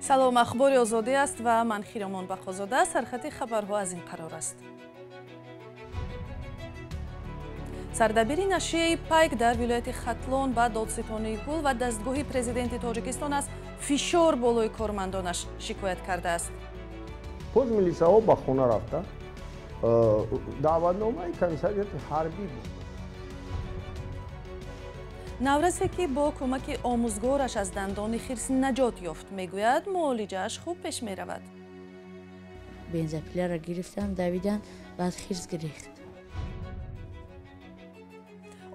Салом, Ахбори Озодӣ аст ва ман Хиромон Бақозода. Сархати хабарҳо аз ин қарор аст. Сардабири нашрияи Пайк дар вилояти Хатлон ба додситонии кул ва дастгоҳи президенти Тоҷикистон аз фишор болои кормандонаш шикоят кардааст. Боз милисаҳо ба хона рафта даъватномаи комиссариати ҳарбӣ. Наврасе ки бо кӯмаки омӯзгораш аз дандони хирс наҷот ёфт, мегӯяд муолиҷааш хуб пеш меравад. Бензопиларо гирифтам, давидам, баъд хирс гирифт.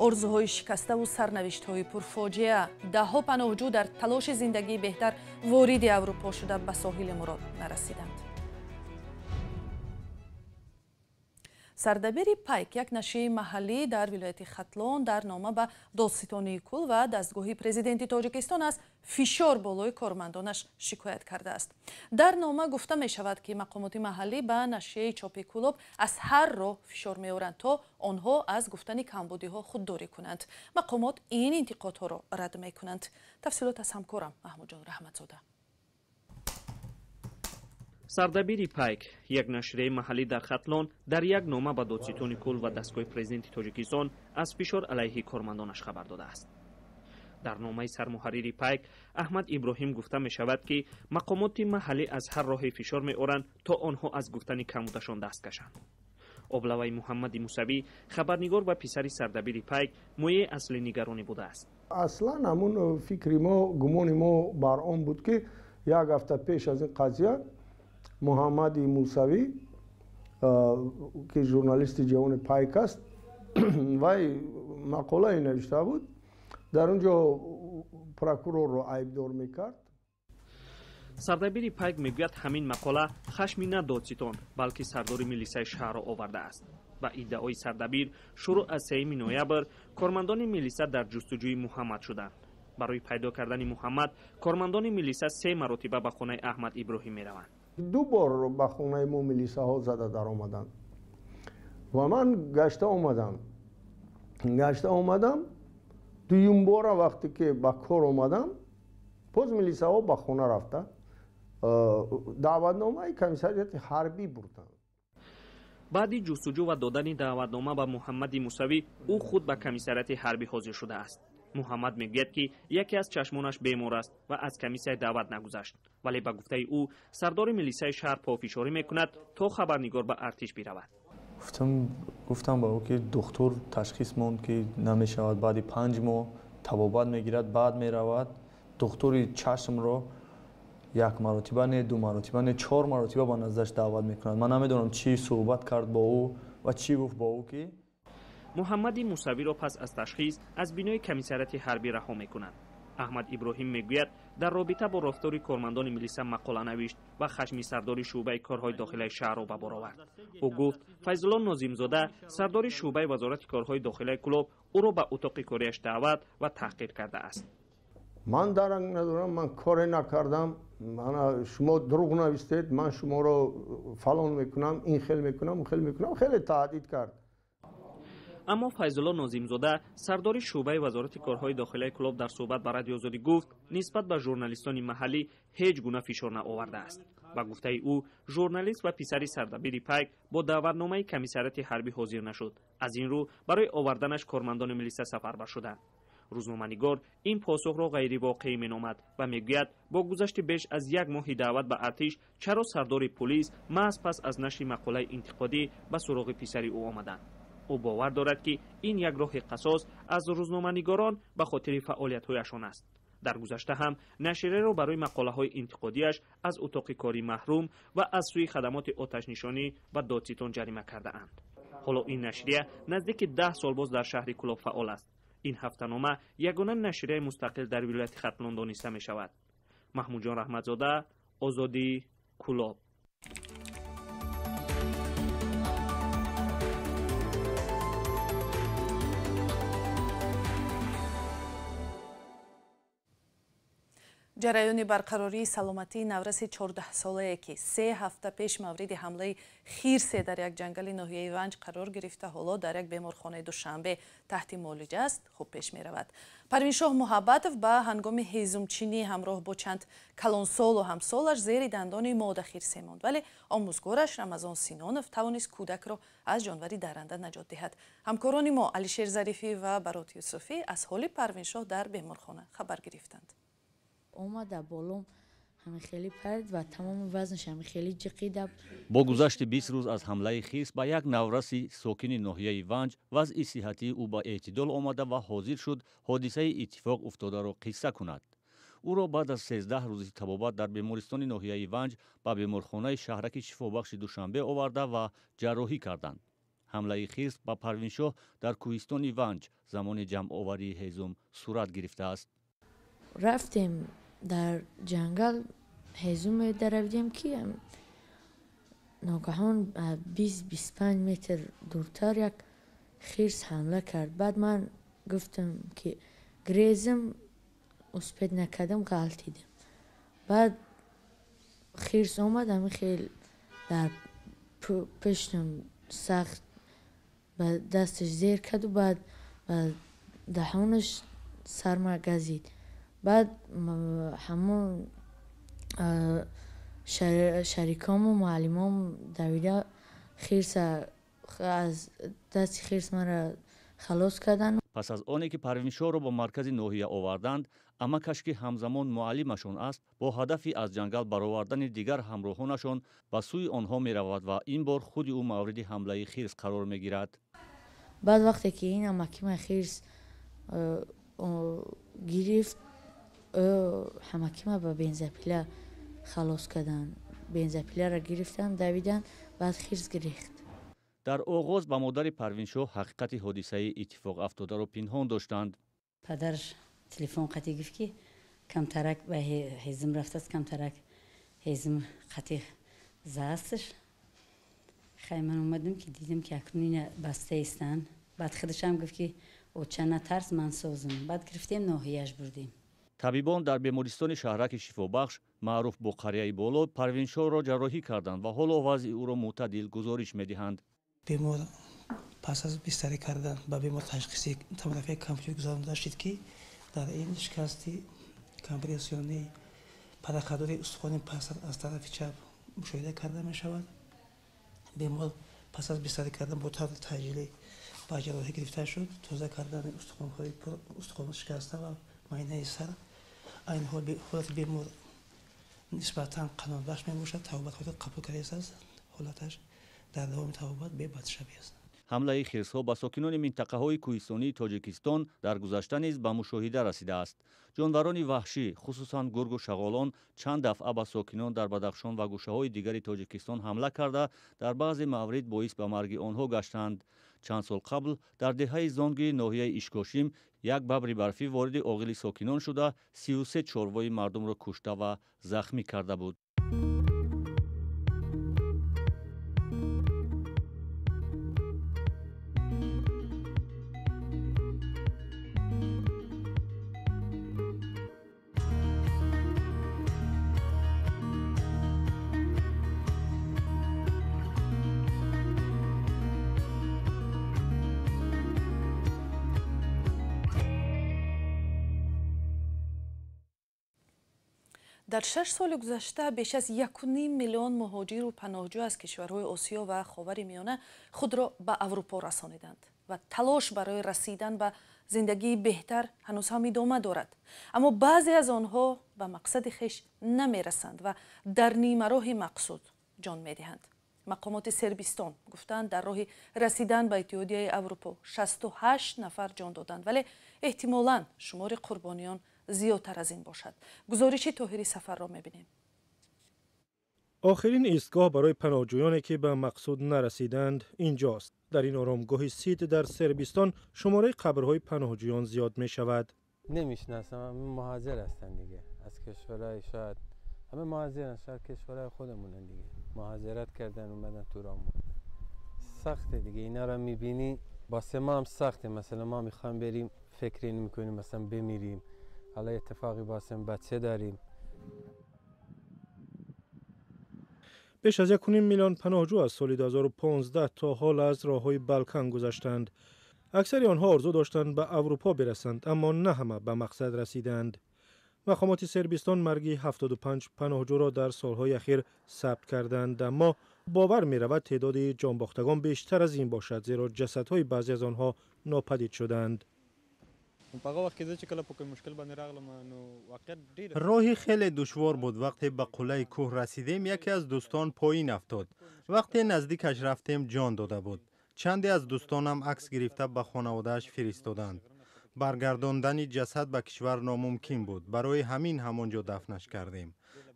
Орзуҳои шикаставу сарнавиштҳои пурфоҷиа. Даҳҳо паноҳҷӯ дар талоши зиндагии беҳтар вориди Аврупо шуда ба соҳили мурод нарасиданд. Сардабири Пайк, як нашрияи маҳаллӣ дар вилояти Хатлон, дар нома ба додситонии кул ва дастгоҳи президенти Тоҷикистон аз фишор болои кормандонаш шикоят кардааст. Дар нома гуфта мешавад, ки мақомоти маҳаллӣ ба нашрияи чопи Кӯлоб аз ҳар роҳ фишор меоранд, то онҳо аз гуфтани камбудиҳо худдорӣ кунанд. Мақомот ин интиқодҳоро рад мекунанд. Тафсилот аз ҳамкорам Маҳмудҷон Раҳматзода. Сардабири Пайк, як нашрияи маҳаллӣ дар Хатлон, дар як нома ба додситони кул ва дастгоҳи президенти Тоҷикистон аз фишор алайҳи кормандонаш хабар додааст. Дар номаи сармуҳаррири Пайк Аҳмад Иброҳим гуфта мешавад, ки мақомоти маҳаллӣ аз ҳар роҳе фишор меоранд, то онҳо аз гуфтани камбудашон даст кашанд. Облаваи Муҳаммади Мусавӣ, хабарнигор ва писари сардабири Пайк, мояи асли нигаронӣ будааст. Аслан ҳамун фикри мо, гумони мо бар он буд, ки як ҳафта пеш аз ин қазия Муҳаммади Мусавӣ, ки журналисти ҷавони Пайк аст, вай мақолае навишта буд. Дар он ҷо прокурорро айбдор мекард. Сардабири Пайк мегӯяд, ҳамин мақола хашми на додситон, балки сардори милисаи шаҳрро овардааст. Ба иддаои сардабир, шурӯъ аз 3 ноябр кормандони милиса дар ҷустуҷӯи Муҳаммад шуданд. Барои пайдо кардани Муҳаммад кормандони милиса 3 маротиба ба хонаи Аҳмад Иброҳим мераванд. Ду бор ба хонаи мо милисаҳо зада даромаданд ва ман гашта омадам. Гашта омадам, дуюмбора вақте ки ба кор омадам, боз милисаҳо ба хона рафта даъватномаи комиссариати ҳарбӣ бурданд. Баъди ҷустуҷӯ ва додани даъватнома ба Муҳаммади Мусавӣ, ӯ худ ба комиссариати ҳарбӣ ҳозир шудааст. Муҳаммад мегӯяд, ки яке аз чашмонаш бемор аст ва аз комиссия даъват нагузашт. Вале ба гуфтаи ӯ, сардори милисаи шаҳр пофишорӣ мекунад, то хабарнигор ба артиш биравад. Гуфтам ба ӯ, ки духтур ташхис монд, ки намешавад, баъди 5 моҳ табобат мегирад, баъд меравад. Духтури чашмро як маротиба не, ду маротиба не, 4 маротиба ба наздаш даъват мекунад. Ман намедонам чӣ суҳбат кард бо ӯ ва чӣ гуфт бо ӯ, ки Муҳаммади Мусавиро пас аз ташхис аз бинои комиссариати ҳарбӣ раҳо мекунанд. Аҳмад Иброҳим мегӯяд, дар робита бо рафтори кормандони милиса мақола навишт ва хашми сардори шӯъбаи корҳои дохилаи шаҳрро ба бор овард. Ӯ гуфт, Файзулло Нозимзода, сардори шӯъбаи вазорати корҳои дохилаи Кӯлоб, ӯро ба утоқи кориаш даъват ва таҳқир кардааст. Ман даранг надорам, ман коре накардам, шумо дурӯғ навистед, ман шуморо фалон мекунам, ин хел мекунам, он хел мекунам. Хеле таҳдид кард. Аммо Файзулло Нозимзода, сардори шӯъбаи вазорати корҳои дохилаи Кӯлоб, дар суҳбат ба Радиои Озодӣ гуфт, нисбат ба журналистони маҳаллӣ ҳеҷ гуна фишор наовардааст. Ба гуфтаи ӯ, журналист ва писари сардабири Пайк бо даъватномаи комиссариати ҳарбӣ ҳозир нашуд. Аз ин рӯ барои оварданаш кормандони милиса сафарбар шуданд. Рӯзноманигор ин посухро ғайривоқеӣ меномад ва мегӯяд, бо гузашти беш аз як моҳи даъват ба артиш, чаро сардори пулис маҳз пас аз нашри мақолаи интиқодӣ ба суроғи писари ӯ омаданд. Ӯ бовар дорад, ки ин як роҳи қасос аз рӯзноманигорон ба хотири фаъолиятҳояшон аст. Дар гузашта ҳам нашрияро барои мақолаҳои интиқодиаш аз утоқи корӣ маҳрум ва аз сӯи хадамоти оташнишонӣ ва додситон ҷарима кардаанд. Ҳоло ин нашрия наздики 10 сол боз дар шаҳри Кӯлоб фаъол аст. Ин ҳафтанома ягона нашрияи мустақил дар вилояти Хатлон дониста мешавад. Маҳмудҷон Раҳматзода, Озодӣ, Кӯлоб. Ҷараёни барқарории саломатии навраси 14-солае, ки 3 ҳафта пеш мавриди ҳамлаи хирсе дар як ҷангали ноҳияи Ванҷ қарор гирифта, ҳоло дар як беморхонаи Душанбе таҳти муолиҷа аст, хуб пеш меравад. Парвиншоҳ Муҳаббатов ба ҳангоми ҳезумчинӣ ҳамроҳ бо чанд калонсолу ҳамсолаш зери дандони мода хирсе монд, вале омӯзгораш Рамазон Синонов тавонист кӯдакро аз ҷонвари дарранда наҷот диҳад. Ҳамкорони мо Алишер Зарифӣ ва Барот Юсуфӣ аз ҳоли Парвиншоҳ дар беморхона хабар гирифтанд. Омада болом ҳамин хеле парид ва тамоми вазнаш ҳамин хеле ҷиқида. Бо гузашти 20 рӯз аз ҳамлаи хирс ба як навраси сокини ноҳияи Ванҷ, вазъи сиҳатии ӯ ба эътидол омада ва ҳозир шуд ҳодисаи иттифоқ уфтодаро қисса кунад. Ӯро баъд аз 13 рӯзи табобат дар бемористони ноҳияи Ванҷ ба беморхонаи шаҳраки шифобахши Душанбе оварда ва ҷарроҳӣ карданд. Ҳамлаи хирс ба Парвиншоҳ дар кӯҳистони Ванҷ замони ҷамъоварии ҳезум сурат гирифтааст. Рафтем дар ҷангал, ҳезум медаравидем, ки ногаҳон 20-25 метр дуртар як хирс ҳамла кард. Баъд ман гуфтам, ки грезам, успед накардам, ғалтидам. Баъд хирс омад, ҳамин хел дар пуштам сахт ба дасташ зер карду баъд ба даҳонаш сарма газид. Баъд ҳамон шарикому муаллимом давида хирса аз дасти хирс маро халос карданд. Пас аз оне ки Парвиншоҳро ба маркази ноҳия оварданд, амакаш, ки ҳамзамон муаллимашон аст, бо ҳадафи аз ҷангал баровардани дигар ҳамроҳонашон ба сӯи онҳо меравад ва ин бор худи ӯ мавриди ҳамлаи хирс қарор мегирад. Баъд вақте ки ин амакима хирс гирифт, ҳамакима ба бензопила халос карданд. Бензопиларо гирифтанд, давиданд, баъд хирс гирифт. Дар оғоз ба модари Парвиншоҳ ҳақиқати ҳодисаи иттифоқ афтодаро пинҳон доштанд. Падараш телефон қатӣ гуфт, ки камтарак ба ҳезум рафтааст, камтарак ҳезум қатӣ заастш. Хай ман омадам, ки дидам, ки акнун ина баста истанд. Баъд худашам гуфт, ки оча натарс, ман созам. Баъд гирифтем, ноҳияш бурдем. Табибон дар бемористони шаҳраки шифобахш маъруф бо қарияи боло Парвиншоҳро ҷарроҳӣ карданд ва ҳоло вазъи ӯро мӯътадил гузориш медиҳанд. Бемор пас аз бистарӣ кардан ба бемор ташхиси томографияи компютер гузаронида шуд, ки дар ин шикасти компрессионии паракадори устухони пас аз тарафи чап мушоҳида карда мешавад. Бемор пас аз бистарӣ кардан бо таври таъҷилӣ ба ҷарроҳӣ гирифта шуд. Тоза кардани устухонҳои устухон шикаста ва майнаи сар. Айни ҳол ҳолати бемор нисбатан қаноатбахш мебошад. Табобат хотир қабул кардааст. Ҳолаташ дар давоми табобат бебадшавӣ аст. Ҳамлаи хирсҳо ба сокинони минтақаҳои кӯҳистонии Тоҷикистон дар гузашта низ ба мушоҳида расидааст. Ҷонварони ваҳшӣ, хусусан гургу шағолон, чанд дафъа ба сокинон дар Бадахшон ва гӯшаҳои дигари Тоҷикистон ҳамла карда, дар баъзе маврид боис ба марги онҳо гаштанд. Чанд сол қабл дар деҳаи Зонги ноҳияи Ишкошим як бабри барфӣ вориди оғили сокинон шуда, 33 чорвои мардумро кушта ва захмӣ карда буд. Дар 6 соли гузашта беш аз 1,5 миллион муҳоҷиру паноҳҷӯ аз кишварҳои Осиё ва Ховари Миёна худро ба Аврупо расониданд ва талош барои расидан ба зиндагии беҳтар ҳанӯз ҳам идома дорад. Аммо баъзе аз онҳо ба мақсади хеш намерасанд ва дар нимароҳи мақсуд ҷон медиҳанд. Мақомоти Сербистон гуфтанд, дар роҳи расидан ба Иттиҳодияи Аврупо 68 нафар ҷон доданд, вале эҳтимолан шумори қурбониён зиёдтар аз ин бошад. Гузориши Тоҳири Сафарро мебинем. Охирин истгоҳ барои паноҳҷӯёне, ки ба мақсуд нарасиданд, инҷост. Дар ин оромгоҳи Сид дар Сербистон шумораи қабрҳои паноҳҷӯён зиёд мешавад. Намешинасам, муҳоҷир ҳастанд дига, аз кишварҳои шояд ҳама муҳоҷиранд, шояд кишварҳои худамонанд дига, муҳоҷират кардан омадан турон. Сахте дига, инаро мебинӣ, واسه ما هم سخته. مثلا ما میخوایم بریم، فکر نمیکنیم مثلا بمیریم، حالا اتفاقی واسه بچه داریم. Беш аз 1,5 миллион паноҳҷӯ аз соли 2015 то ҳол аз роҳҳои Балкан гузаштанд. Аксари онҳо орзу доштанд ба Аврупо бирасанд, аммо на ҳама ба мақсад расиданд. Мақомоти Сербистон марги 75 паноҳҷӯро дар солҳои ахир сабт карданд, аммо бовар меравад теъдоди ҷонбохтагон бештар аз ин бошад, зеро ҷасадҳои баъзе аз онҳо нопадид шуданд. Роҳи хеле душвор буд. Вақте ба қуллаи кӯҳ расидем, яке аз дӯстон поин афтод. Вақте наздикаш рафтем, ҷон дода буд. Чанде аз дӯстонам акс гирифта ба хонаводааш фиристоданд. Баргардондани ҷасад ба кишвар номумкин буд. Барои ҳамин ҳамон ҷо дафнаш кардем.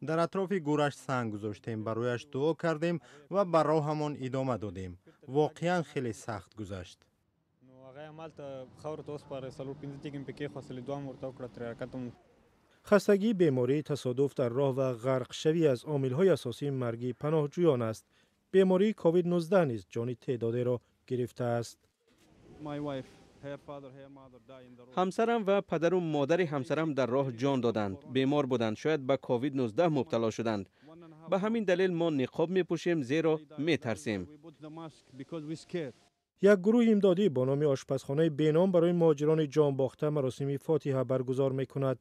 Дар атрофи гӯраш санг гузоштем, барояш дуо кардем ва ба роҳамон идома додем. Воқеан хеле сахт гузашт. Хастагӣ, беморӣ, тасодуф дар роҳ ва ғарқшавӣ аз омилҳои асосии марги паноҳҷӯён аст. Бемории ковид-19 низ ҷони теъдодеро гирифтааст. Ҳамсарам ва падару модари ҳамсарам дар роҳ ҷон доданд. Бемор буданд, шояд ба ковид-19 мубтало шуданд. Ба ҳамин далел мо ниқоб мепӯшем, зеро метарсем. Як гурӯҳи имдодӣ бо номи ошпазхонаи беном барои муҳоҷирони ҷонбохта маросими фотиҳа баргузор мекунад.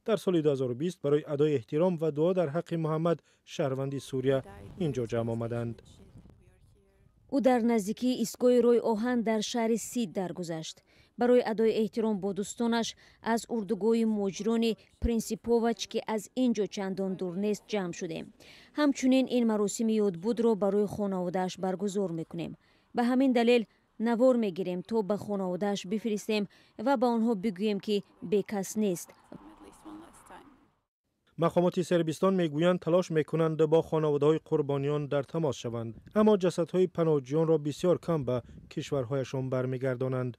Дар соли 2020 барои адои эҳтиром ва дуо дар ҳаққи Муҳаммад, шаҳрванди Сурия, ин ҷо ҷамъ омаданд. Ӯ дар наздикии истгоҳи роҳи оҳан дар шаҳри Сид даргузашт. Барои адои эҳтиром бо дӯстонаш аз урдугоҳи муҳоҷирони Принсиповач, ки аз ин ҷо чандон дур нест, ҷамъ шудем. Ҳамчунин ин маросими ёдбудро барои хонаводааш баргузор мекунем. Ба ҳамин далел навор мегирем, то ба хонаводааш бифиристем ва ба онҳо бигӯем, ки бекас нест. Мақомоти Сербистон мегӯянд, талош мекунанд бо хонаводаҳои қурбониён дар тамос шаванд, аммо ҷасадҳои паноҳҷӯёнро бисёр кам ба кишварҳояшон бармегардонанд.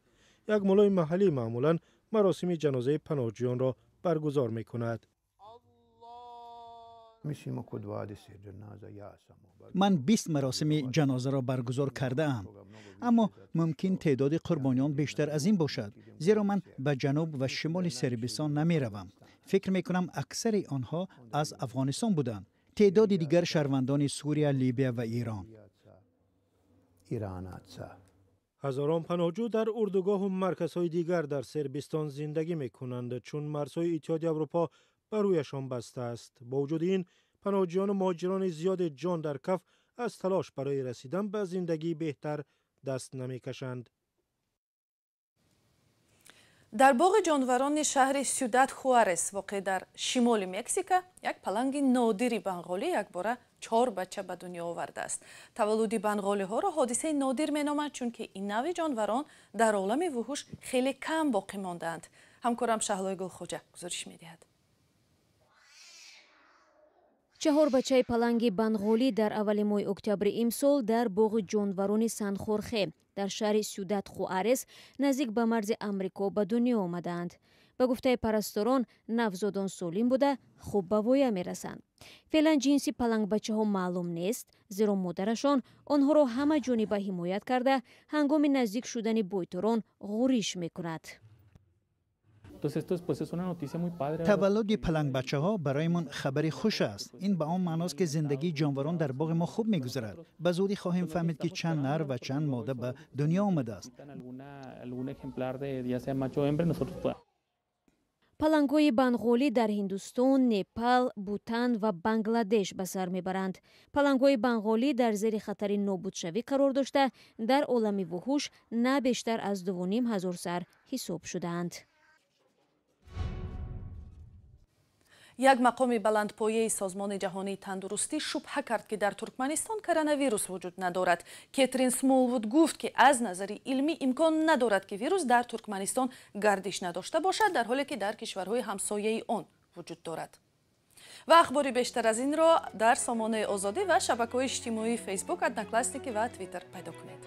Як муллои маҳаллӣ маъмулан маросими ҷанозаи паноҳҷӯёнро баргузор мекунад. Ман 20 маросими ҷанозаро баргузор кардаам, аммо мумкин теъдоди қурбониён бештар аз ин бошад, зеро ман ба ҷануб ва шимоли Сербистон намеравам. Фикр мекунам, аксари онҳо аз Афғонистон буданд. Теъдоди дигар шаҳрвандони Сурия, Либия ва Ирон. Ҳазорон паноҳҷӯ дар урдугоҳу марказҳои дигар дар Сербистон зиндагӣ мекунанд, чун марзҳои Иттиҳоди Аврупо ба рӯяшон баста аст. Бо вуҷуди ин, паноҳҷӯёну муҳоҷирони зиёде ҷон дар каф аз талош барои расидан ба зиндагии беҳтар даст намекашанд. Дар боғи ҷонварони шаҳри Сюдад Хуарес, воқеъ дар шимоли Мексика, як паланги нодири банғолӣ якбора 4 бача ба дунё овардааст. Таваллуди банғолиҳоро ҳодисаи нодир меноманд, чунки ин навъи ҷонварон дар олами вуҳуш хеле кам боқӣ мондаанд. Ҳамкорам Шаҳлои Гулхоҷа гузориш медиҳад. 4 бачаи паланги банғолӣ дар аввали моҳи октябри имсол дар боғи ҷонварони Сан-Хорхе дар шаҳри Сюдад Хуарес наздик ба марзи Амрико ба дунё омадаанд. Ба гуфтаи парасторон, навзодон солим буда, хуб ба воя мерасанд. Феълан ҷинси палангбачаҳо маълум нест, зеро модарашон онҳоро ҳама ҷониба ҳимоят карда, ҳангоми наздик шудани бойторон ғӯриш мекунад. Таваллуди палангбачаҳо бароямон хабари хуш аст. Ин ба он маъност, ки зиндагии ҷонварон дар боғи мо хуб мегузарад. Ба зудӣ хоҳем фаҳмид, ки чанд нар ва чанд мода ба дунё омадааст. Палангҳои банғолӣ дар Ҳиндустон, Непал, Бутан ва Бангладеш ба сар мебаранд. Палангҳои банғолӣ дар зери хатари нобудшавӣ қарор дошта, дар олами вуҳуш на бештар аз 2500 сар ҳисоб шудаанд. Як мақоми баландпояи Созмони ҷаҳонии тандурустӣ шубҳа кард, ки дар Туркманистон коронавирус вуҷуд надорад. Кетрин Смолвуд гуфт, ки аз назари илмӣ имкон надорад, ки вирус дар Туркманистон гардиш надошта бошад, дар ҳоле ки дар кишварҳои ҳамсояи он вуҷуд дорад. Ва ахбори бештар аз инро дар сомонаи Озодӣ ва шабакаҳои иҷтимоии Фейсбук, Одноклассники ва Твиттер пайдо кунед.